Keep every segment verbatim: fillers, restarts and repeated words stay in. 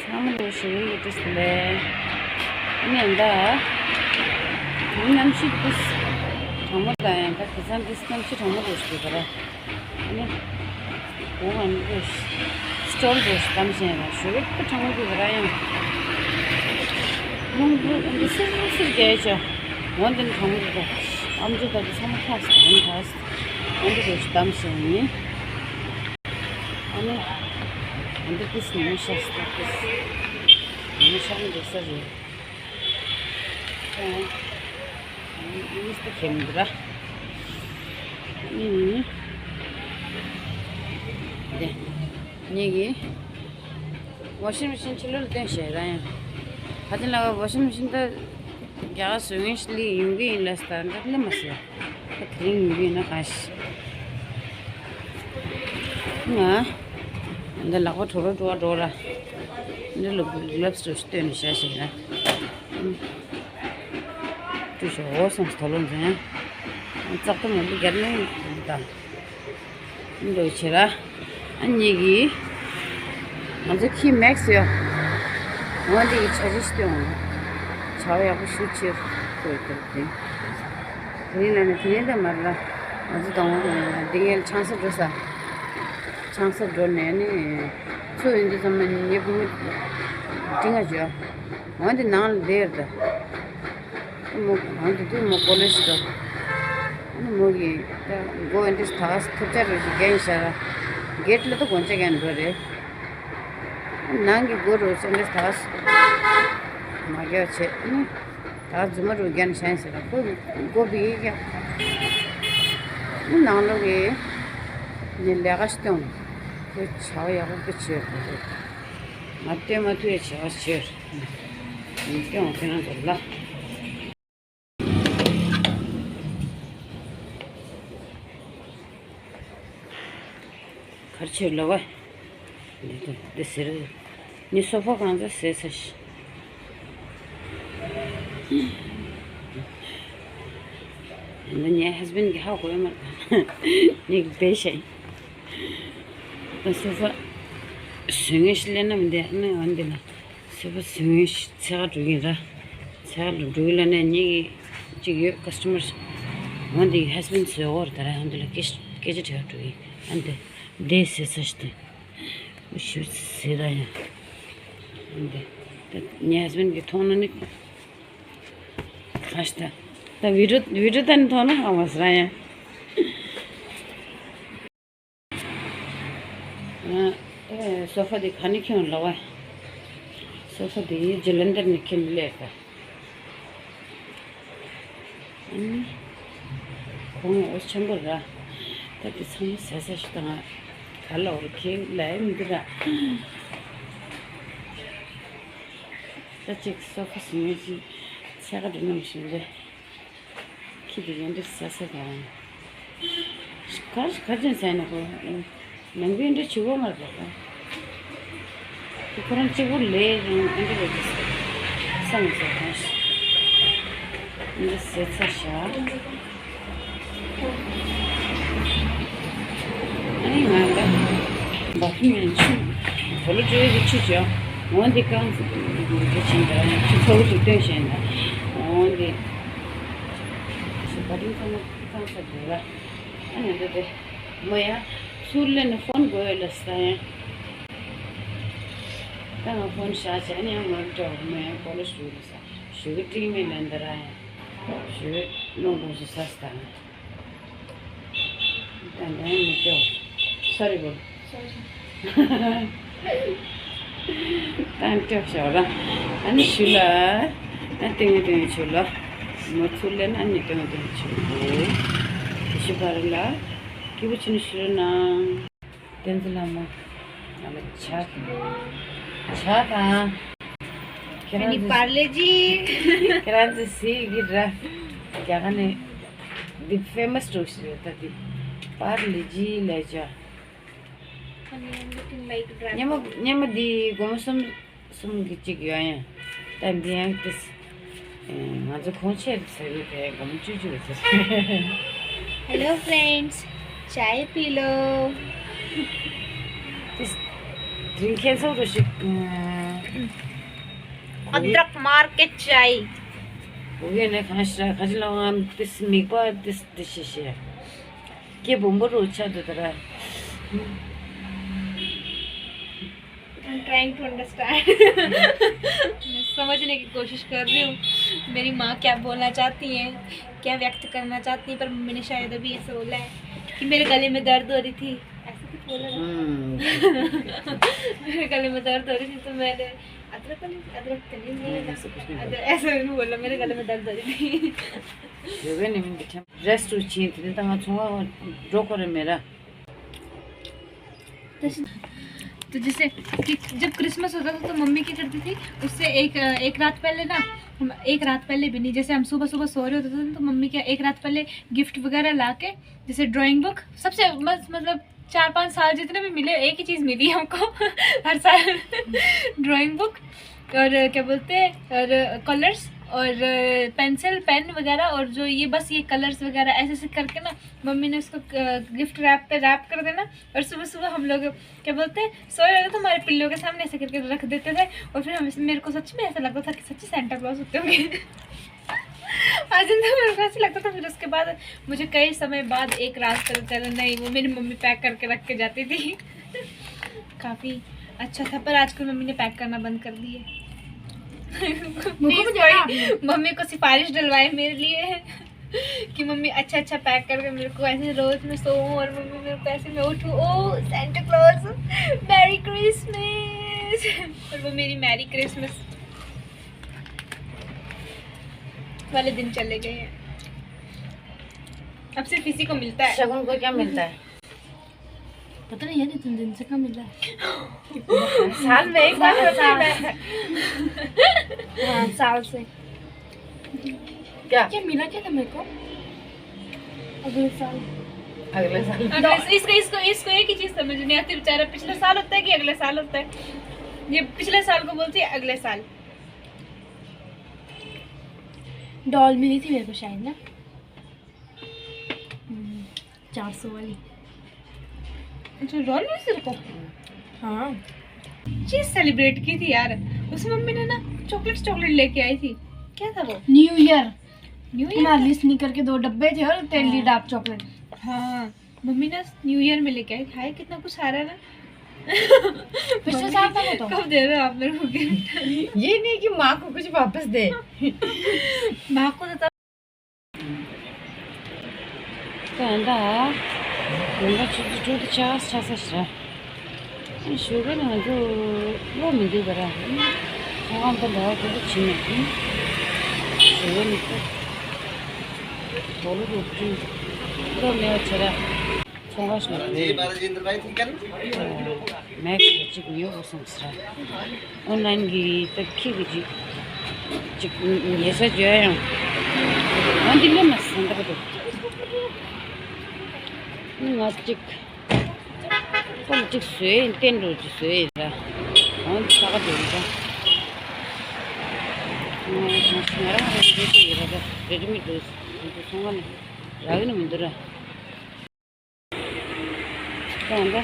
ལྷ་མོ་ལོ་ཞེས་ཡོད་ཀྱི་ཏིས་ལས། ཨ་ནི་ད། གནམ་གཤིས་ཏིས། གྲང་མོ་དང་ཡང་ད་དེ་ཚང་ཏིས་གནམ་གཤིས་གྲང་མོ་ལོ་ཞེས་ཡོད་པ་ར། ཨ་ནི། འོ་ང་ནི་ཏིས། སྤྲོ་ལོ་ཞེས་གཏམ་བཤད་ར་ཞོ་རུ་ཏི་གྲང་མོ་ལོ་ར་ཡང་། རླུང་བུ་འདི་སིར་སིར་རྒྱས་ཆ། འོ་འདི་ནི་གྲང་མོ་ལོ་ར། ཨམ་ཅོག་ད་དེ་ཚང་མ་ཁ་སི་ད་ནི་ཁ་སི། འོ་འདི་ལོ་ཞེས་གཏམ་བཤད་ཡིན། ཨ་ནི། ཨ་འདི་ཏིས་ནི་མི་ཤ་སྟག་ཏིས། མི་ཤ་ནི་འདུག་ས་རེད། ཨ་ནི་ཏིས་ཏི་ཁེམ་འདི་ར། ཨ་ནི། འདི། ངེད་ཀྱི། ཝ་ཤིང་མེ་ཤིན་ཕྱི་ལོགས་ལ་སྟོན་བྱས་ར་ཡང་། ཕ་ཏི་ལ་ཝ་ཤིང་མེ་ཤིན་ད། རྒྱ་གར་བཟོ་མཁན་ཞིག་ལས་ཡོང་གི་ཡིན་ལ་སྟ་འདྲ་ལས་མ་ཟེར། ད་དེ་རིང་ཡོང་གི་ཡིན་ན་ག་ཤི། ང་། འདི་ལག་པ་དྲོ་རོ་དྲོ་བ་འགྲོ་ར། འདི་ལ་གླབ་སི་ཏོ་ཞིག་སྟོན་ནས་བཞག་ཞིག་ར། ཏུ་ཞོ་འོ་སོང་དོ་ལོ་འཛིན། ཙག་ཏུ་མ་འདི་རྒྱར་ནས་དང་། འདོད་ཆེ་ར། ཨ་ནི་གི། ང་ཚོ་ཁྱི་མེག་སི་ཡོད། འོ་འདི་གི་ཆ་ཅིག་སྟོན། བྱ་བ་ཡག་པོ་ཞུ་ཕྱིར་ཁོས་དེར་དེ། དེ་རིང་ལ་ནི་དེ་རིང་ད་མར་ར། ང་ཚོ་དང་འདི་ངའི་ཆང་ས་འགྲོ་ས། ཆང་ས་འགྲོ་ནས་ནི། ཚུ་ཡིན་དུས་ཙམ་ནི་ཉེ་བུ་མི། འདི་ང་བྱོས། འོ་འདི་ནང་ལ་བསྡད་ཡོད་ད། མོ་གང་དུ་དུས་མོ་ཀོ་ལེ་ཇི་དུ། ཨ་ནི་མོ་གིས་ད་མགོ་འདི་ད་ག་ཐུབ་ཆ་རུ་ཞིག་རྒྱན་ཤར། གེད་ལ་ད་དགོན་ཆ་རྒྱན་འགྲོ་རེད། ཨ་ནི་ནང་གི་སྒོ་རུ་ཙམ་འདི་ད་ག་མ་རྒྱག་བྱེད། ཨ་ནི་ད་ག་རྫུན་མ་རུ་རྒྱན་ཤར་ཟེར་ལ་ཁོ་མགོ་བི་ཡིག་རྒྱག་ཨ་ནི་ནང་ལོག་གི་ནི་ལས་ཀ་ཞིག་སྟོན། ཁོས་བྱ་བ་ཡག་པོ་བྱེད་དགོས་རེད། ང་སྟོན་མ་ཐུབ་ཡ་བྱ་བ་བྱེད། ཡིན་སྐྱོང་ཁྱེད་རང་ཚོར་ལ། གར་ཆེར་ལོ་བ། འདི་འདི་ཟེར། ནི་སོ་ཕ་གང་ཚ་ཟེར་ས་ཤི། འདི་ངའི་ཧས་བེན་གི་ཧ་གོ་ཡ་མ། ནི་བེ་ཤ་ཡིན། ད་སོ་ཕ། སུ་ངེས་ཤི་ལེ་ན་མི་འདི་ཨ་ནི་འོན་འདི་ལ། སོ་པ་སུ་ངེས་ཤི་ཚེ་ག་འགྲོ་གིན་ར། ཚེ་ག་འགྲོ་གིན་ལ་ནས་ཉིད་ཀྱི་གཅིག་ཡོད་ཀ་སི་ཊ་མར། འོན་འདི་ཧས་བེན་སོ་ཡོ་གོ་ར་ད་ར་འོན་འདི་ལ་སྐད་སྐད་ཆ་དྲི་བ་འགྲོ་གིན་ཨ་འདི། འདི་ཟེར་ས་ཤི་ཏེ། ཞུ་ཟེར་ར་ཡ། འོན་འདི། ད་ངའི་ཧས་བེན་གི་མཐོང་ན་ནི། ག་ཤི་ད། ད་བི་ཌི་ཡོ་བི་ཌི་ཡོ་ད་ནི་མཐོང་ན་ཨ་མ་ཟེར་ར་ཡ། ཨ། ཨེ། སོ་ཕ་དེ་ག་ནས་ཁྱོན་ལོག་བ། སོ་ཕ་དེ་ཇི་ལན་དར་ནས་ཁྱོན་སླེབས་པ། ཨ་ནི། ཁོང་འོ་ཆེན་པོ་ར། ད་དེ་ཚང་མ་ཟ་ས་ཞིག་དང་། ག་ལ་འོར་ཁེ་ལ་ཡ་མི་འདུག་ར། ད་ཅིག་སོ་ཕ་སུ་ངེས་ཅིག་ཚད་ག་འདྲ་ནམ་ཞིག་རེད། ཁྱི་དེ་ཡོན་ཏན་ཟ་ས་དང་། གར་གར་ཅན་ཟ་ན་ཁོ། ནང་པའི་འདྲ་བྱེད་གོ་མ་རེད་པ། ཁོ་རང་གཅིག་པུ་ལས་རང་འདི་འདྲ་རེད་ཟེར། བསམ་ཟེར་གང་ཞིག་འདི་ཟེར་ཚར་བཞག་ཨ་ནི་ང་ལ་བ་ཕུ་ཡན་ཆུ་བོ་ལོ་ཇོའི་གི་ཆུ་ཅོ་འོན་ཏེ་རྐང་འདི་ཆེན་པ་ཆུ་ཚ་བོ་ཞིག་སྟོན་བཞིན་ད་འོན་ཏེ་ཞིག་བ་ཏིང་ཚང་མ་ཚང་ས་དེ་བ་ཨ་ནི་འདི་དེ་མོ་ཡ་ཚུར་ལེན་ནི་ཕོན་དགོས་ལ་ས་ཡ་ད་ང་ཕོན་ཤ་ཆ་ཨ་ནི་ཡང་མོ་འགྲོ་མོ་ཡ་བོ་ལོ་ཞུ་ལ་ས་ཞུ་གི་ཏིང་མེ་ལེན་ད་ར་ཡ་ཞུ་ལོང་དུ་སུ་ས་ས་ད། ཏན་ཏན་མི་སྐྱོ། སོ་རི་བོ། ཏན་སྐྱོ་ཤོག་ར། ཨ་ནི་ཞུ་ལ། ཨ་ཏིང་ཏིང་ཞུ་ལ། མོ་ཚུར་ལེན་ཨ་ནི་ཏིང་ཏིང་ཞུ་ལ། ཞུ་བ་ར་ལ། སྐྱིད་པོ་ཆུ་ནི་ཞུ་ན། བསྟན་འཛིན་ལྷ་མོ། ང་ལ་ཇ། ཇ་དང་། ཁྱེད་རང་ཚོ། པར་ལེ་ཇི། ཁྱེད་རང་ཚོ་ཟིག་གི་ར། རྒྱ་གར་ནས། འདི་ཕེ་མ་སི་འགྲོ་ཞིག་རེད་ད་འདི། པར་ལེ་ཇི་ལེ་ཇ། Honey, I'm looking like a dragon. ཉི་མ་ཉི་མ་འདི་སྒོར་མོ་གསུམ་གསུམ་གྱི་གཅིག་ཡོད་ཡ། ད་འདི་ཡང་ཏིས། ང་ཚོ་གོང་ཆེར་ཟེར་གི་དེ་སྒོར་མོ་བཅུ་བཅུ་རེད་ཟེར། Hello friends, chai pee lo. ཏིས། དྲིན་ཁྱེད་ཚོ་རུ་ཞིག अदरक मार के चाय। उगेने खांसरा खजलवान तिस मिगवा तिस दिशिशे। के बुम्बुरु छादु तरा। I'm trying to understand. मैं समझने की कोशिश कर रही हूँ, मेरी माँ क्या बोलना चाहती है, क्या व्यक्त करना चाहती है, पर मम्मी ने शायद अभी ऐसे बोला है कि मेरे गले में दर्द हो रही थी। ऐसे कुछ बोला था। हम्म। मेरे गले में दर्द हो रही थी, तो मैंने अदरक वाली, अदरक तो नहीं, नहीं, नहीं, ऐसा कुछ नहीं बोला। अदर-, ऐसा नहीं बोला, मेरे गले में दर्द हो रही थी। रेस्ट उची थी, तो हाँ, छुआ, रोको रे मेरा। तो जैसे कि जब क्रिसमस होता था, तो मम्मी क्या करती थी, उससे एक, एक रात पहले ना, हम, एक रात पहले भी नहीं, जैसे हम सुबह सुबह सो रहे होते थे, तो मम्मी क्या एक रात पहले गिफ्ट वगैरह ला के, जैसे ड्राइंग बुक, सबसे मस्त, मतलब, चार पाँच साल जितने भी मिले, एक ही चीज़ मिली हमको हर साल। ड्राइंग बुक और, क्या बोलते हैं, और कलर्स और पेंसिल, पेन वगैरह, और जो ये, बस ये कलर्स वगैरह ऐसे ऐसे करके ना, मम्मी ने उसको गिफ्ट रैप पे रैप कर देना। और सुबह सुबह हम लोग, क्या बोलते हैं, सोए होते तो हमारे पिल्लों के सामने ऐसे करके रख देते थे। और फिर हम, मेरे को सच में ऐसा लगता था कि सच्ची सांता क्लॉज होते होंगे। आज दिन तो मेरे को ऐसे लगता था। फिर उसके बाद मुझे कई समय बाद एक रात पता चला, नहीं, वो मेरी मम्मी पैक करके रख के जाती थी। काफ़ी अच्छा था, पर आजकल मम्मी ने पैक करना बंद कर दिए। मुझे भी देना आपने। मम्मी को सिफारिश डलवाए मेरे लिए कि मम्मी अच्छा अच्छा पैक करके मेरे को, ऐसे रोज मैं सोऊं और मम्मी मेरे को ऐसे, मैं उठूं, "ओ सांता क्लॉज, मैरी क्रिसमस।" और वो मेरी मैरी क्रिसमस वाले दिन चले गए हैं। अब सिर्फ इसी को मिलता है। शगुन को क्या मिलता है? पता नहीं यार, इतने दिन से कहाँ मिला है। साल में एक बार होता है। हाँ, साल से। क्या? क्या मिला क्या था मेरे को? अगले साल। अगले साल। अगले, इसको, इसको, इसको एक ही चीज समझ नहीं आती बेचारा, पिछले साल होता है कि अगले साल होता है। ये पिछले साल को बोलती है अगले साल। डॉल मिली थी मेरे को शायद ना। हम्म, चार सौ वाली। अच्छा, डॉल मिली तेरे को? हाँ। चीज सेलिब्रेट की थी यार, उस मम्मी ने ना चॉकलेट, चॉकलेट लेके आई थी। क्या था वो? New year. न्यू ईयर हमारे का? लिए स्नीकर के दो डब्बे थे और तेरे लिए हाँ। Dark chocolate. हाँ, मम्मी ने न्यू ईयर में लेके आई। हाय, कितना कुछ आ रहा है ना। पिछले साल का वो तो। कब दे रहे हो आप मेरे को गिफ्ट? ये नहीं कि माँ को कुछ वापस दे। माँ को तो तब ད་ད་ཡོང་འབབ་ཆུ་ཚོད་དྲུག་དང་ཕྱེད་ཀ་ཆགས་ས་ཞིག་རེད། ཞོགས་ཀས་ང་ཚོ་གློག་མི་འདུག་ག་ར། ཚོང་ཁང་པ་ལ་དེ་འདྲ་བྱེད་མེད། ཞོགས་ཀས་ནི་དགོང་ལོ་དྲུག་ཅུ་གློག་མེད་པ་བྱས་ར། ཚོང་ཁང་ཞིག་ནས་མེག་གཅིག་ཉོ་དགོས་སོང་ཟེར། ཨོན་ལན་གྱི་ད་ཁྱི་གི་ཅིག་ཅིག་ཉེ་ས་བརྗོད་ཡང་ང་འདི་ལས་མ་ཟིན་ད་ག་འདུག་ང་གཅིག་ཁོང་གཅིག་བཟོས་ཡིན། བསྟན་འགྲོ་གཅིག་བཟོས་ཡིན་ད། ཨོན་ས་ག་འདུག་ད། ང་རང་རང་རེ་རེ་ཡོད་ར། ད་རེ་རེ་མི་འདུག་ཚོང་ཁང་ནས་རག་གི་ནི་མི་འདུག་ར། ད་ད།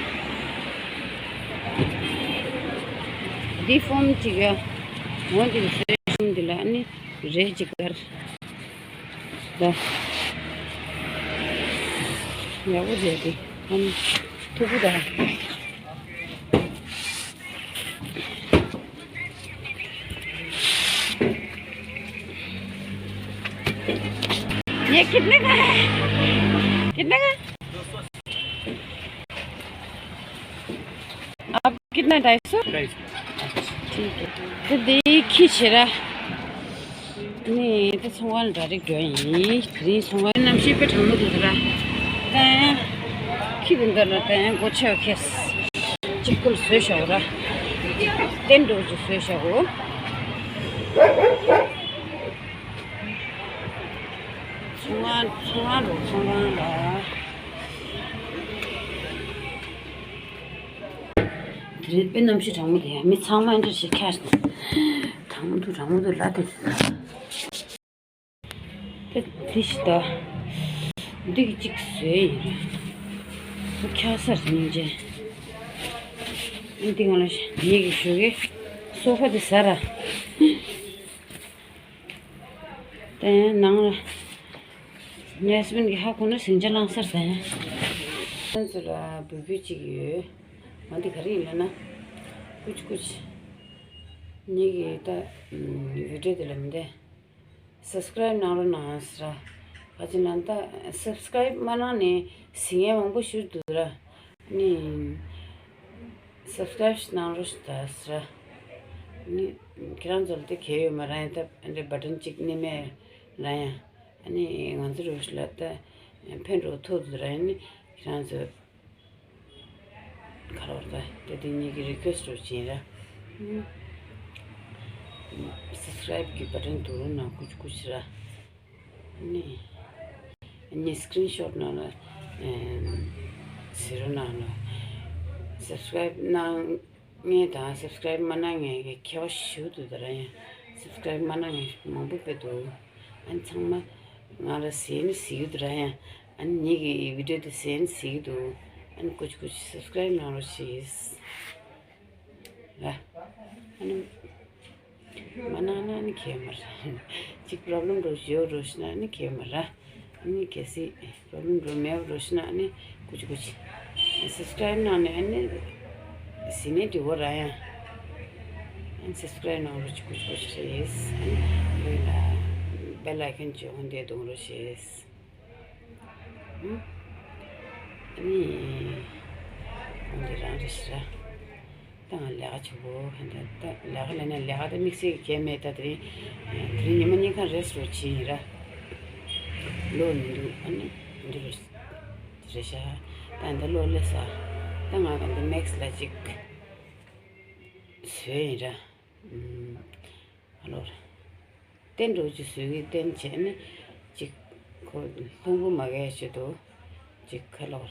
འདི་ཕོམ་གཅིག་ཡ། འོ་འདི་བཟོས་ཤིང་འདི་ལ་ནི་རེ་གཅིག་དར། ད། ཡག་པོ་རེད་འདི། ཨ་ནི་མཐུག་པོ་ད། ये कितने का है? कितने का? आप कितना? ढाई सौ। ढाई सौ। ठीक है। तो देखी छिरा। ནི་དེ་ཚོང་ཁང་ལ་ཌའི་རེག་འགྲོ་ཡིན། དེ་རིང་ཚོང་ཁང་གནམ་གཤིས་དཔེ་གྲང་མོ་འདུག་ར། ཏན་ཁྱི་དེ་འདི་ལ་ཏན་སྒོ་ཕྱེ་ཁེས་གཅིག་པུ་ལ་བཟོས་བཞག་ར། ཏན་འགྲོ་ཅིག་བཟོས་བཞག་གོ། ཚོང་ཁང་ཚོང་ཁང་འགྲོ། ཚོང་ཁང་ལ། དེ་རིང་དཔེ་གནམ་གཤིས་གྲང་མོ་དེ་ཡང་མི་ཚང་མ་འདྲ་ཞིག་ཁྱར་སོང་། གྲང་མོ་འདུག་གྲང་མོ་འདུག་ལ་དེ། དེ་དེ་ཞིག་ད། འདི་གི་གཅིག་བཟོས་ཡིན། ཁྱར་སར་སྙིང་རྗེ། འདི་ང་ལ་ཉེ་གི་ཞོགས་ཀས་ སོ་ཕ་དེ་ཟ་ར། དེ་ནང་ལ་ངའི་ཧ་སི་བེན་གྱི་ཧ་གོ་ན་ཟིང་ཆ་ལངས་སར་དེ། ཁྱེད་ཚོ་ལ་འབོད་སྐུལ་གཅིག་ཡོད། ང་འདི་ག་རེ་ཡིན་ལབ་ན། ཀུ་ཅི་ཀུ་ཅི། ངེད་ཀྱི་ད་བི་ཌི་ཡོ་དེ་ལ་མི་བདེ། སབ་སི་ཀ་རའིབ་གནང་རོགས་གནང་ཟེར། ག་ཅི་ན་ད་སབ་སི་ཀ་རའིབ་མ་གནང་ནས་ཟིང་ངེ་མང་པོ་ཞུ་འདུག་ར། ནི་སབ་སི་ཀ་རའིབ་གནང་རོགས་ད་ཟེར། ནི་ཁྱེད་རང་ཚོ་ལ་དེ་གལ་ཡོད་མ་ར་ཡང་ད་འདྲ་བ་ཊན་གཅིག་ནི་མེད་ར་ཡང་། ཨ་ནི་ང་ཚོ་རུ་ལ་ད་ཕན་འགྲོ་ཐུབ་འདུག་ར་ཡང་ནི་ཁྱེད་རང་ཚོ། ཁ་རོག་ད་དེ་དེ་གཉིས་ཀྱི་རི་ཀུ་ཨེ་སི་ཊི་རོ་བྱིན་ར། སབ་སི་ཀ་རའིབ་ཀྱི་བ་ཊན་དུ་རུ་ན་ཀུ་ཅི་ཀུ་ཅི་ར། ནི་ནི་སི་ཀི་རིན་ཤོ་ཊི་ནང་ལ་ཟེར་རོ་ནང་ལ་སབ་སི་ཀ་རའིབ་གནང་ངེས་དང་སབ་སི་ཀ་རའིབ་མ་གནང་ངེས་ཀྱི་ཁྱད་པར་ཞུ་འདུག་ད་ར་ཡང་སབ་སི་ཀ་རའིབ་མ་གནང་ངེས་མང་པོ་དཔེ་འདུག་ཨ་ནི་ཚང་མ་ང་ལ་ཟེར་ནི་ཟེར་གྱི་འདུག་ར་ཡང་། ཨ་ནི་ངེད་ཀྱི་བི་ཌི་ཡོ་དེ་ཟེར་ནི་ཟེར་གྱི་འདུག་ཨ་ནི་ཀུ་ཅི་ཀུ་ཅི་སབ་སི་ཀ་རའིབ་གནང་རོགས་བྱེད། ར། ཨ་ནི་མ་གནང་ན་ཨ་ནི་གལ་མ་རེད། གཅིག་པོ་རོབ་ལེམ་འགྲོ་ཞིག་ཡོད་འགྲོ་ཞིག་ན་ཨ་ནི་གལ་མ་ར། ཨ་ནི་གལ་སྲིད་རོབ་ལེམ་འགྲོ་མེད་པ་འགྲོ་ཞིག་ན་ཨ་ནི་ཀུ་ཅི་ཀུ་ཅི་སབ་སི་ཀ་རའིབ་གནང་ནས་ཨ་ནི་ཟིན་ནས་འགྲིག་གོ་ར་ཡང་། ཨ་ནི་སབ་སི་ཀ་རའིབ་གནང་རོགས་བྱེད། ཀུ་ཅི་ཀུ་ཅི་རེད། ཨ་ནི་ལོས་ལ་བེལ་ཨའི་ཀོན་ཅིག་འོང་དེ་གཏོང་རོགས་བྱེད། ཨ་ནི། འདི་རང་རེད་ཤི་ར། ད་ང་ལས་ཀ་བྱེད་གོ་ཧན་ད། ད་ལས་ཀ་ལས་ན་ལས་ཀ་ད་དམིགས་བསལ་གྱི་གལ་མེད། ད་དེ་རིང་དེ་རིང་ཉི་མ་གཉིས་ཀ་རེ་སི་ཊི་རོ་བྱེད་ཡིན་ར། ལོ་མི་འདུག་ཨ་ནི་འདི་རུ་རེད་ཤ། ད་འདི་ལོ་ལས་ས། ད་ང་ག་འདི་མེག་སི་ལ་ཅིག་བཟོས་ཡིན་ར། ཨ་ལོ། རྟེན་འགྲོ་ཅིག་བཟོས་ཀྱི་རྟེན་བྱས་ནས་ཅིག་ཁོ་ལྷུང་པོ་མ་གས་ཆེད་དུ་ཅིག་ཁ་ལོར་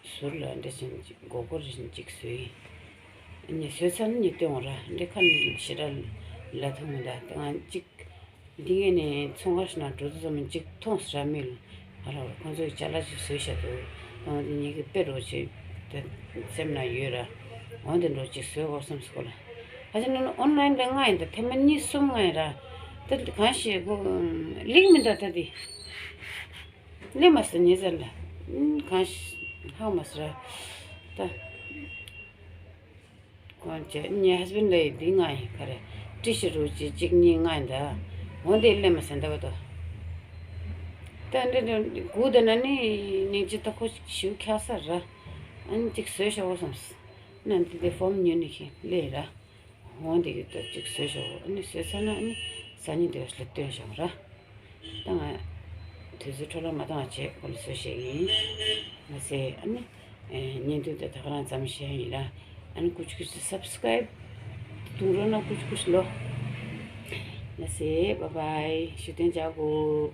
ཟུར་ལ་འདྲ་བཞིན་ཅིག་མགོ་སྐོར་བཞིན་ཅིག་བཟོས་ཡིན། ནི་བཟོས་ཚར་ནས་སྟོན་འོང་ར། འདྲ་ཁ་ནས་ཞེ་དྲག་ལ་ཐུང་མི་འདའ། ད་ང་ཅིག་འདི་ངས་ནས་ཚོང་ཁང་ཞིག་ན་འགྲོ་དུས་ཙམ་ཅིག་མཐོང་ས་ར་མི་ལ། ཨ་རོ། ཁོང་ཚོས་ཅ་ལག་ཅིག་བཟོས་བཞག་འདུག་ཨོ་དེ་ཉིད་ཀྱི་དཔེ་རོ་ཅིག་དེ་སེམས་ན་ཡོད་ར། འོ་དེ་འགྲོ་ཅིག་བཟོས་དགོས་བསམ་སོང་ལ། ཨ་ཅེ་ནོ་ཨོན་ལའིན་ལ་ལྔ་ཡིན་ད། ཐེངས་མ་གཉིས་གསུམ་ལྔ་ཡིན་ར། ད་གང་ཞིག་གོ་ལིག་མི་འདྲ་ད་དེ་ལེ་མ་སོ་ཉེ་ཟེར་ལ། གང་ཞིག་ཧ་མ་སོ་ར་ད། ཁོང་ཅེ་ངའི་ཧ་སི་བེན་ལ་ཡི་འདི་ལྔ་ཡིན་ག་རེ། ཏི་ཤི་རུ་ཅི་གཅིག་གཉིས་ལྔ་ཡིན་ད། འོ་འདི་ལེ་མ་སེན་ད་བ་དོ། ད་འདི་འདི་གུ་ད་ན་ནི་ནིང་ཅི་ད་ཁོ་ཞིག་ཤིའུ་ཁྱ་ས་ར། ཨ་ནི་ཅིག་བཟོས་ཤོག་བསམ། ན་འདི་འདི་ཧྥོམ་ཉོ་ནི་ཁྱི་ལེ་ར། འོ་འདི་གི་ད་ཅིག་བཟོས་ཤོག་ཨ་ནི་བཟོས་ཚར་ན་ཨ་ནི་ས་ཉིན་དེ་བ་ལ་སྟོན་ཤོག་ར། ད་ང་དུས་ཚོད་འཕྲོ་བརླག་མ་བཏང་བ་བྱས་ཁོ་ལ་བཟོ་ཤེས་ཡིན། མ་ཟད་ཨ་ནི་བརྙན་ཐུང་དེ་ད་ག་རང་ཙམ་བཤད་ཡིན་ར། ཨ་ནི་ཀུ་ཅི་ཀུ་ཅི་སབ་སི་ཀ་རའིབ་གཏོང་རོགས་གནང་། ཀུ་ཅི་ཀུ་ཅི་ལོ། མ་ཟད་བཱའི་བཱའི། ཞུ་དོན་བྱ་གོ།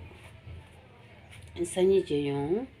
སང་ཉིན་མཇལ་ཡོང་།